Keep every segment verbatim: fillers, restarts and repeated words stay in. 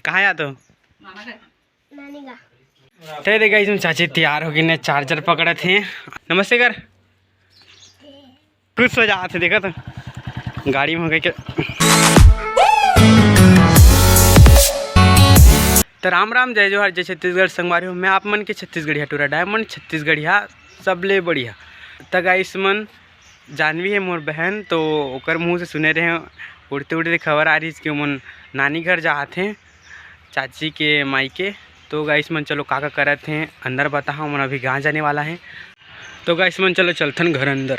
कहाँ जात हो? नानी गा। ते देखा, इसमें चाची तैयार हो गई ने, चार्जर पकड़त हे। नमस्ते कर। खुश हो जात हे, देखा तो गाड़ी में हो गई क्या। तो राम राम, जय जोहार, जय छत्तीसगढ़ संगवारी हो। मैं आप मन के छत्तीसगढ़िया टूरा डायमंड, छत्तीसगढ़िया सबले बढ़िया। त गाइस मन, जानवी है मोर बहन, तो ओकर मुंह से सुने रहे, उड़ते उड़ते खबर आ रही कि ओमन नानी घर जात हैं, चाची के माई के। तो गाइस मन, चलो का का करत हैं अंदर बताहा, ओमन अभी कहाँ जाने वाला है। तो गाइस मन, चलो चलथन घर अंदर।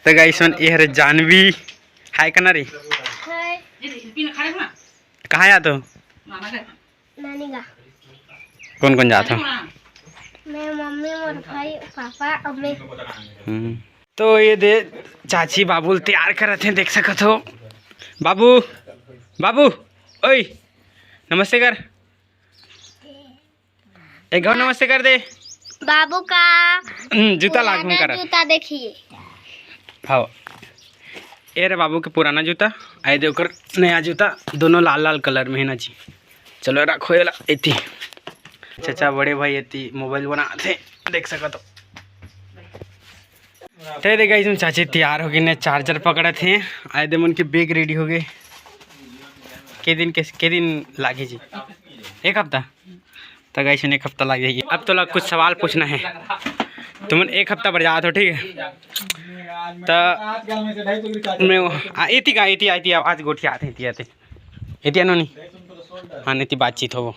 तो गाइस मन, ये हरे जानवी, हाय करना रे। हाय। कहाँ जात हो? नानी गा। कौन कौन जात हो? मैं, मम्मी, मोर भाई, पापा और मैं। हम्म। तो ये दे, चाची बाबू ल तैयार करत हैं, देख सकत हो। बाबू, बाबू, ओए, नमस्ते कर। एक घाव नमस्ते कर दे। बाबू का हम्म, जूता लाग पुराना करा। जूता देखिए। हाँ, ये रे बाबू के पुराना जूता, आए दे ओकर नया जूता, दोनों लाल लाल कलर में है ना जी। चलो रखो एला एती। चाचा बड़े भाई एती मोबाइल बनात हे, देख सकत हो। ते देखा, इसमें चाची तैयार हो गई ने, चार्जर पकड़त हे। आए दे मन के बैग रेडी हो गए। के दिन के, के दिन लागे जी? एक हफ्ता। तो गाइस, एक हफ्ता लग जाएगी। अब तो लग कुछ सवाल पूछना है। तुमन एक हफ्ता बर जात हो, ठीक है? तो मैं वो, आ, इति का, इति आती, आज गोठिया आते, इति आते, इति आनो नहीं। हाँ, नहीं बातचीत हो।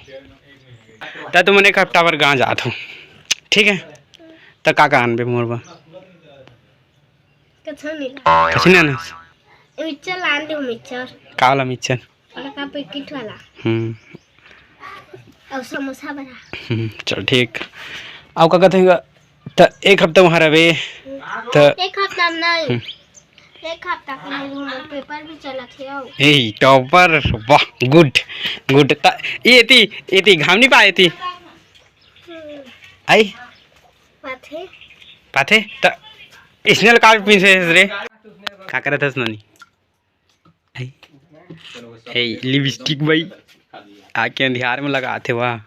तो तुमन एक हफ्ता बर गाँव जात हो, ठीक है? तो का का आनबे मोर बर? कुछ नहीं। कुछ नहीं आनस? मिक्सचर लान दे, मिक्सचर। का वाला मिक्सचर? बड़का पैकेट वाला। हम्म। और समोसा बना। हम्म, चल ठीक। आओ का कहते हैं, त एक हफ्ता वहाँ रहबे, त एक हफ्ता नहीं। हम्म। एक हफ्ता के लिए हम पेपर भी चलत है। ए टॉपर, वाह, गुड, गुड। त ये ती, ये ती घाम नहीं पाए ती। हम्म। आई? पाथे। पाथे? त इसने का पिंसे रे? का करत हस नोनी? हे, हे, लिपस्टिक भाई आके अंधियार में लगात हे, वाह।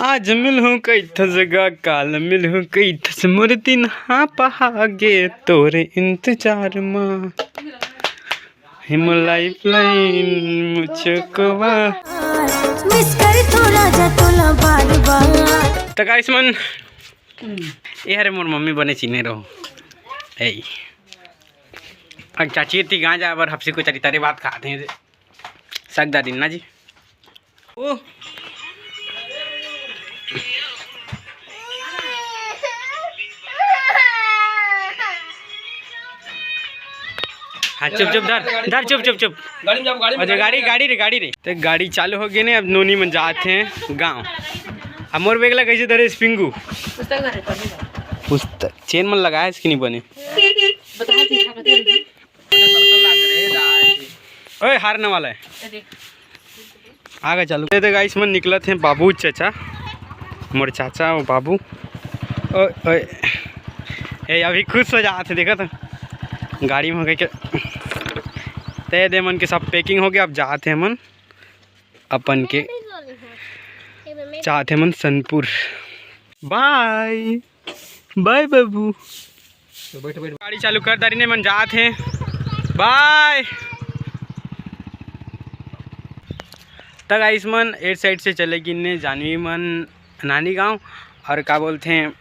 आज मिलहूँ कइथस गा, काल मिलहूँ कइथस, मोर दिन हा पहागे तोरे इंतजार मा। हिम लाइफलाइन मुझको वा। मिस कर तो राजा तोला बार बार। त गाइस मन, ए हरे मोर मम्मी बने चिन्हे रहो। ए, अब चाची ती गाँव जाए बर हफ्सी को चारी तारी बात खाते हैं। सगदा दिन ना जी। ओ। हाँ, चुप, चुप, धर, धर, चुप, चुप, चुप। गाड़ी में जाओ, गाड़ी में, अच्छा, गाड़ी, गाड़ी रे, गाड़ी रे। तो गाड़ी चालू हो गई ने, अब नोनी मन जात हैं गाँव। अब मोर बैग ला कैसे धरे इस पिंगू? पुस्तक धरे, पढ़ने जा। पुस्तक, चेन मन लगाए इसकी नहीं बने। बता, ठीक है, बता, ठीक है। ओए, हारने वाला है। ये देख। आगे चलो। ये देखा, इसमें निकलत हैं बाबू चाचा, मोर चाचा और बाबू। ओए, ओए। ए, अभी खुश हो जात हे, देखा तो गाड़ी में हो गए क्या। ते दे मन के सब पैकिंग हो गया, अब जात हे मन अपन के, जात हे मन सनपुर। बाय। बाय बाबू। तो बैठ, बैठ। गाड़ी चालू कर दारी ने मन जात हे। बाय। त गाइस मन एट साइड से चले गिन ने जानवी मन नानी गांव। और का बोलते हैं,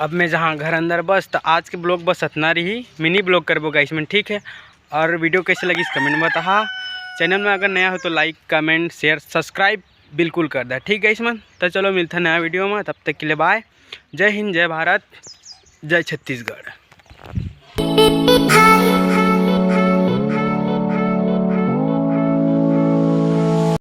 अब मैं जहां घर अंदर बस, तो आज के ब्लॉग बस इतना रही, मिनी ब्लॉग करबो गाइस मन, ठीक है। और वीडियो कैसे लगी इस कमेंट में बताहा। चैनल में अगर नया हो तो लाइक, कमेंट, शेयर, सब्सक्राइब बिल्कुल कर दे, ठीक गाइस मन। तो चलो मिलते हैं नया वीडियो में, तब तक के लिए बाय। जय हिंद, जय भारत, जय छत्तीसगढ़।